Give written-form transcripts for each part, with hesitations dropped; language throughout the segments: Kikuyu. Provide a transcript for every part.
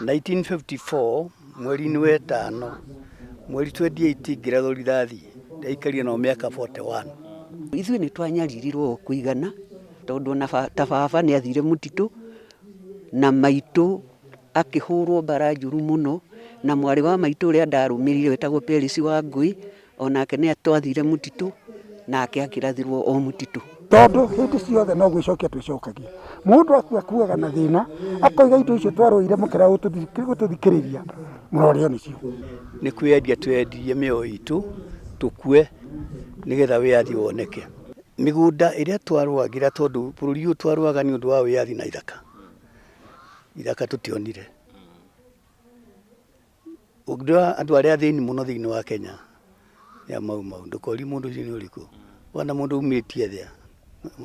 1954 mweri-inĩ wa ĩtano mweri 28 ngĩrathwo rithathi, ndaikarire nao mĩaka 41. Ithuĩ nĩ twanyaririrwo o kũigana tondũ ona ta baba nĩ athire mũtitũ na maitũ akĩhũrwo mbara njũru mũno na mwarĩ wa maitũ ũrĩa ndarũmĩrĩire wetagwo Peris Wangũi onake nĩ twathire mũtitũ nake akĩrathirwo o mũtitũ. Tondũ hĩndĩ ciothe no gwĩcokia twĩcokagia. Mũndũ akua akuaga na thĩna, akoiga indo icio twarũire mũkĩrega gũtũthikĩrĩria, mũrorĩo nĩcio. Nĩ kwĩyendia tweyendirie mĩoyo itũ tũkue nĩgetha wĩyathi woneke. Mĩgũnda ĩrĩa twarũagĩra tondũ bũrũri ũyũ twarũaga nĩ ũndũ wa wĩyathi na ithaka, ithaka tũtionire. Ũngĩrora andũ arĩa athĩni mũno thĩinĩ wa Kenya nĩ a Mau Mau. Ndũkorie mũndũ ũcio nĩ ũrĩkũ. Wona mũndũ umĩtie thĩa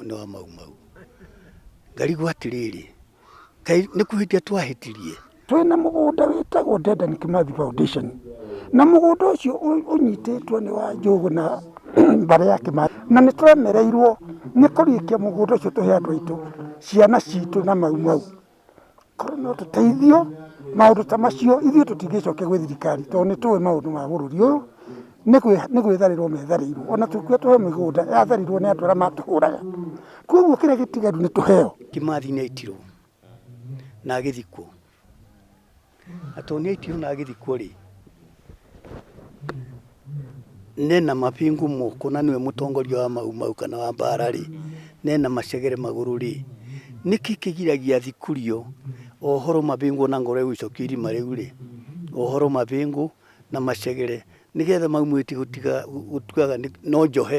nĩ wa Mau Mau. Ngarigwo atĩrĩrĩ, kaĩ nĩ kũhĩtia twahĩtirie? Twĩna mũgũnda wĩtagwo Dedan Kimathi Foundation na mũgũnda ũcio ũnyitĩtwo nĩ wa Njũgũna mbarĩ ya Kimathi na nĩ twemereirwo nĩ kũrĩkia mũgũnda ũcio tũhe andũ aitũ, ciana citũ na Mau Mau. Korwo no tũteithio maũndũ ta macio ithuĩ tũtingĩcokia gwĩ thirikari tondũ nĩ tũĩ maũndũ ma bũrũri ũyũ nĩ gwĩtharĩrwo metharĩirwo. Ona tũkua tũheo mĩgũnda yatharirwo nĩ andũ arĩa matũhũraga. Koguo kĩrĩa gĩtigaru nĩ tũheo. Kimathi nĩ aitirwo na agĩthikwo. Na tondũ nĩ aitirwo na agĩthikwo rĩ, nena mabingu moko na nĩwe mũtongoria wa Mau Mau kana wa mbara rĩ, nena macegere magũrũ rĩ, nĩkĩ kĩgiragia thikurio ohoro mabingu ona ngorwo egũcokia irima rĩu rĩ, ohoro mabingu na macegere nĩgetha Mau Mau ĩtige gũtuaga no njohe.